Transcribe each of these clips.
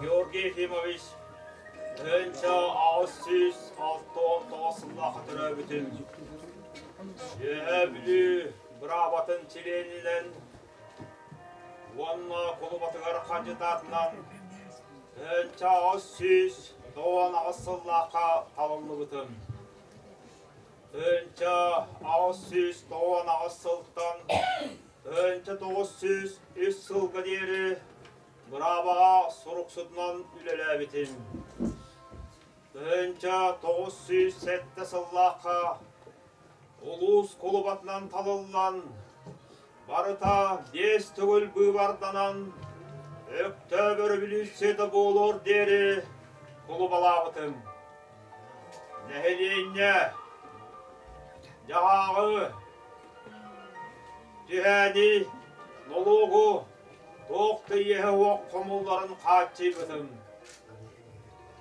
Георгий Ефимович 1869 сыллаахха төрөөбүтүм. Үөһээ Бүлүү быраабатын чилиэнинэн уонна кулубатыгар хандьытаатынан 1898 сыллаахха талыллыбытым. 1898 сылтан 1903 сылга диэри быраабаҕа суруксутунан үлэлээбитим. 1907 сыллаахха улуус кулубатынан талыллан, барыта биэс төгүл быыбарданан, Өктөөп өрөбүлүүссүйэтэ буолуор диэри кулубалаабытым. Нэһилиэнньэ дьаһааҕы, түһээни, нолуогу туох да иэһэ-уох хомулларын хааччыйбытым.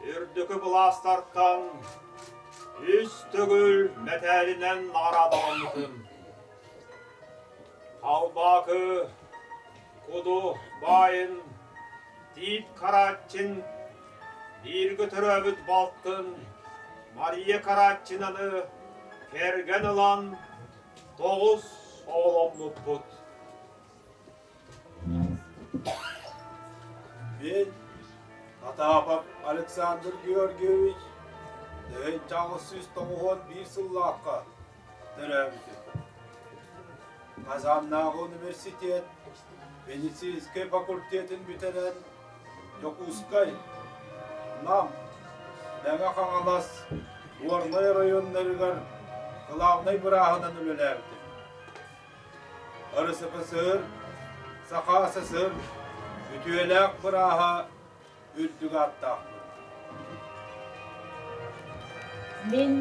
Үрдүкү былаастартан үс төгүл мэтээлинэн наҕараадаламмытым. Халбаакы, Куду баайын, Тиит Карачин бииргэ төрөөбүт балтын Мария Карачинаны кэргэн ылан тоҕус оҕоломмуппут. Мин Потапов Александр Георгиевич 1991 сыллаахха төрөөбүтүм. Казаннааҕы университет медицинскэй факультетын бүтэрэн Дьокуускай, Нам, Мэҥэ Хаҥалас, Горнай оройуоннарыгар кылаабынай бырааһынан үлэлээбитим. РСФСР, Саха ССР үтүөлээх бырааһа үрдүк ааттаахпын. Мин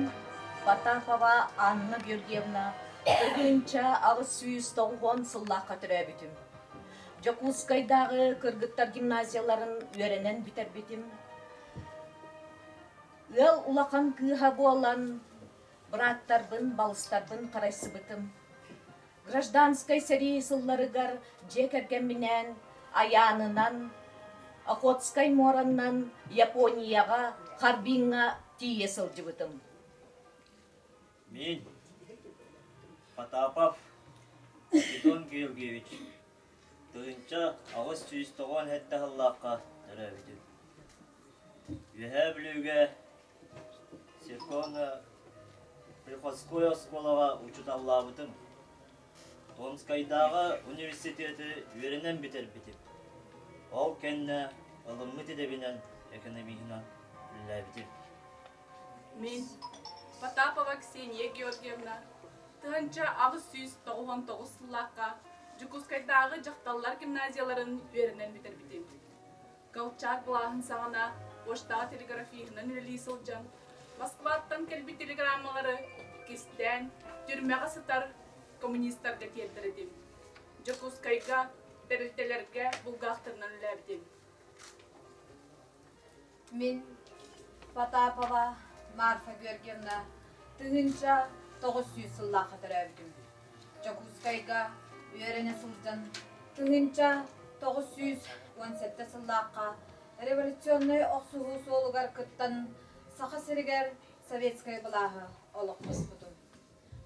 Потапова Анна Георгиевна 1890 сыллаахха төрөөбүтүм. Дьокуускайдааҕы кыргыттар гимназияларын үөрэнэн бүтэрбитим. Ыал улахан кыыһа буолан, бырааттарбын, балыстарбын харайсыбытым. Гражданскай сэрии сылларыгар дьиэ кэргэмминээн Айаанынан, Охотскай муоранан Японияҕа Харбиҥҥа тиийэ сылдьыбытым. Мин Потапов Антон Георгиевич 1897 сыллаахха төрөөбүтүм. Үөһээ Бүлүүгэ Церковно-приходской оскуолаҕа учууталлаабытым. Томскайдааҕы университеты үөрэнэн бүтэрбитим. Ол кэннэ ылыммыт идэбинэн экономиһынан үлэлээбитим. Мин Потапова Ксения Георгиевна 1899 сыллаахха Дьокуускайдааҕы дьахталлар гимназияларын үөрэнэн бүтэрбитим. Колчак былааһын саҕана почтаҕа телеграфиһынан үлэлии сылдьан, Москваттан кэлбит телеграммалары кистээн, түрмэҕэ сытар коммунистарга тиэрдэр этим. Дьокуускайга, тэрилтэлэргэ булгаахтарынан үлэлээбитим. Мин Потапова Марфа Георгиевна 1900 сыллаахха төрөөбүтүм. Дьокуускайга үөрэнэ сылдьан 1917 сыллаахха революционнай охсуһуу суолугар кыттан Саха сиригэр советскай былааһы олохтоспутум.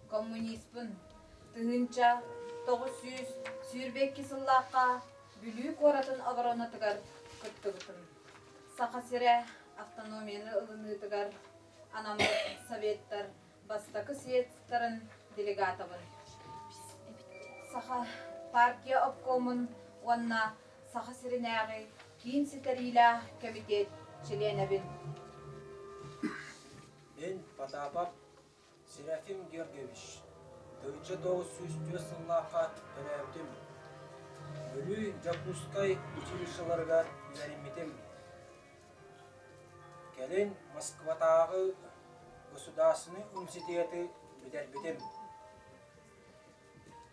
Коммунистпын 1922 сыллаахха Бүлүү куоратын оборонатыгар кыттыбытым. Саха сирэ автономияны ылыныытыгар анаммыт советтар бастакы съездтарын делегатабын. Саха партия обкомун уонна Саха сиринээҕи киин ситэриилээх кэмитиэт чилиэнэбин. Мин Потапов Серафим Георгиевич 1904 сыллаахха төрөөбүтүм. Бүлүү Дьокуускай училищеларыгар үөрэммитим. Кэлин Москватааҕы государственнай университеты бүтэрбитим.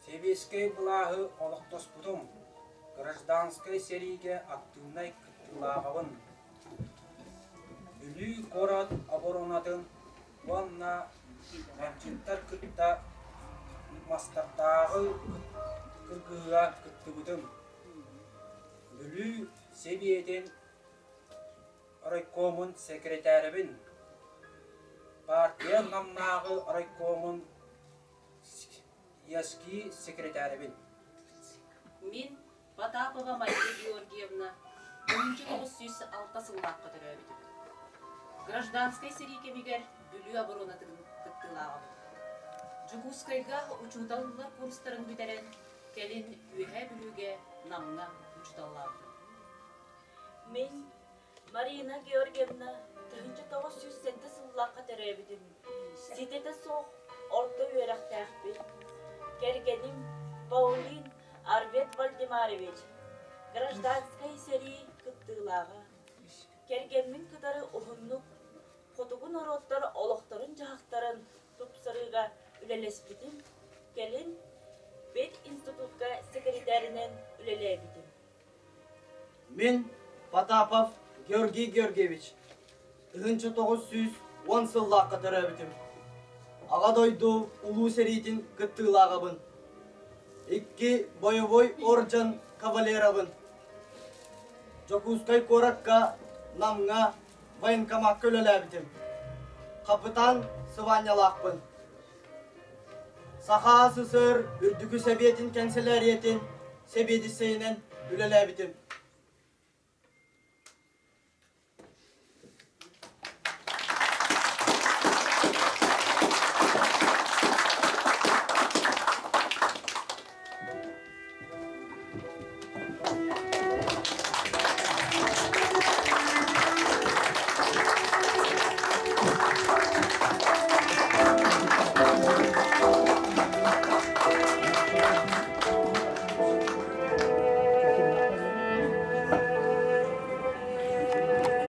Сэбиэскэй былааһы олохтоспутум, гражданскай сэриигэ актыыбынай кыттыылааҕым. Бүлүү куорат оборонатын уонна Мальчиктар кытта мастардааҕы кыргыһыыга кыттыбытым. Бүлүү Сэбиэтин. райкомун секретарыбын. Партия Намнааҕы райкомун ЯСКИ секретарыбын. Мин Потапова Мария Георгиевна 1906 сыллаахха төрөөбүтүм. Гражданскай сэрии кэмигэр Бүлүү оборонатын кыттыылааҕым. Дьокуускайга учууталлар курстарын бүтэрэн, кэлин Үөһээ Бүлүүгэ Намҥа учууталлаабытым. Мин Марина Георгиевна 1907 сыллаахха төрөөбүтүм. Ситэтэ суох орто үөрэхтээхпин. Кэргэним Паулин Арвет Вальдемарович гражданскай сэрии кыттыылааҕа. Кэргэммин кытары уһуннук хотугу норуоттар олохторун-дьаһахтарын тупсарыыга үлэлэспитим, кэлин пединститутка секретаринэн үлэлээбитим. Мин Потапов Георгий Георгиевич 1910 сыллаахха төрөөбүтүм. Аҕа дойду Улуу сэриитин кыттыылааҕабын. Икки бойобуой орден кавалерабын. Дьокуускай куоракка Намҥа военкомакка үлэлээбитим. Хапытаан сыбаанньалаахпын. Саха СССР Үрдүкү Сэбиэтин кэнсэлээрийэтин сэбиэдиссэйинэн үлэлээбитим.